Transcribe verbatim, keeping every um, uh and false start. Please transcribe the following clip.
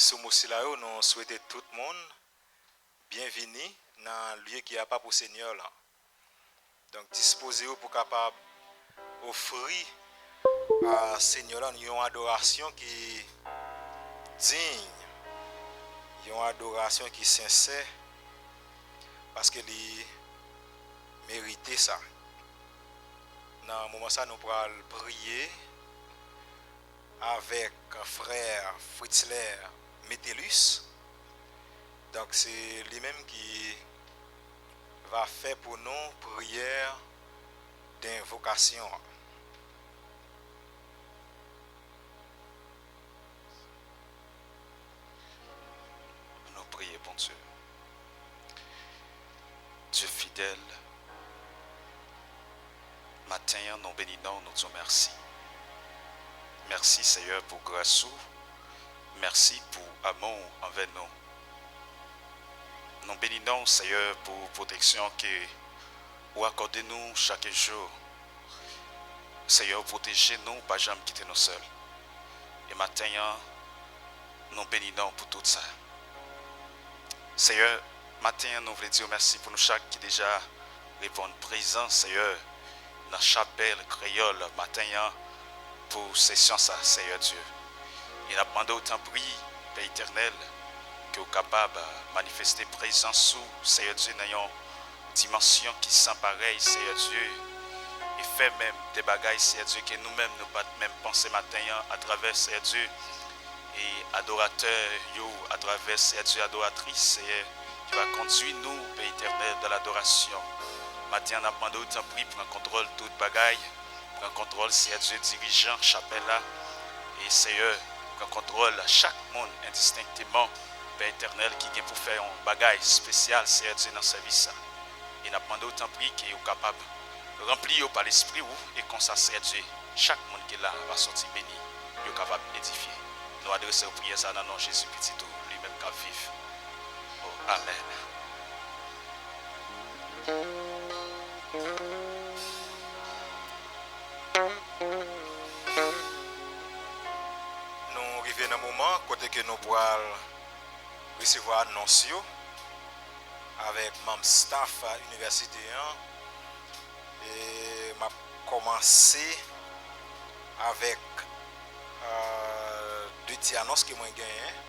Sou mo sila yo, nou swete tout moun byenvini nan lye ki apa pou Senyè lan. Donk, dispoze w pou kapab ofri a Senyè lan yon adorasyon ki diy, yon adorasyon ki sensè, paske li merite sa. Nan moman sa, nou pral priye avèk frè Fritzler Metellus. Donk, se li menm ki va fè pou nou priyè denvokasyon an. Nou priye, Bondye. Dye fidèl, maten an, nou beni non w, nou di w mèsi. Mèsi, Seyè, pou gras ou. Mèsi pou amou w anvè nou. Nou beni non w, Seyè, pou pwoteksyon ke ou akòde nou chak jou. Seyè, ou pwoteje nou, ou pa janm kite nou sèl. E maten an, nou beni non w pou tout sa. Seyè, maten an, nou vle di w mèsi pou nou chak ki deja reponn prezan, Seyè, nan chapèl kreyòl maten an pou sesyon sa, Seyè Dye. E n ap mande w, tanpri, Pè Etènèl, ke w kapab manifeste prezans ou, Seyè Dye, nan yon dimansyon ki san parèy, Seyè Dye, e fè menm de bagay, Seyè Dye, ke nou menm nou pa t menm panse maten an, atravè, Seyè Dye, e adoratè yo, atravè, Seyè Dye, adoratris, Seyè, ki va kondui nou, Pè Etènèl, dans l'adoration. Maten an, n ap mande w, tanpri, pran kontwòl tout bagay, pran kontwòl, Seyè Dye, dirijan chapèl la, e, Seyè, pran kontwòl chak moun endistenkteman, Pè Etènèl, ki gen pou fè yon bagay espesyal, Seyè Dye, nan sèvis sa. E n ap mande w, tanpri, ke yo kapab ranpli yo pa Lespri w, e konsa, Seyè Dye, chak moun ki la va sòti beni, yo kapab edifye. Nou adrese w priyè sa nan non Jezi, Pitit ou, li menm k ap viv. O, amèn. Nou rive nan moman kote ke nou pral resevwa anons yo avèk manm staff inivèsite an. E m ap kòmanse avèk, euh, de ti anons ke mwen genyen.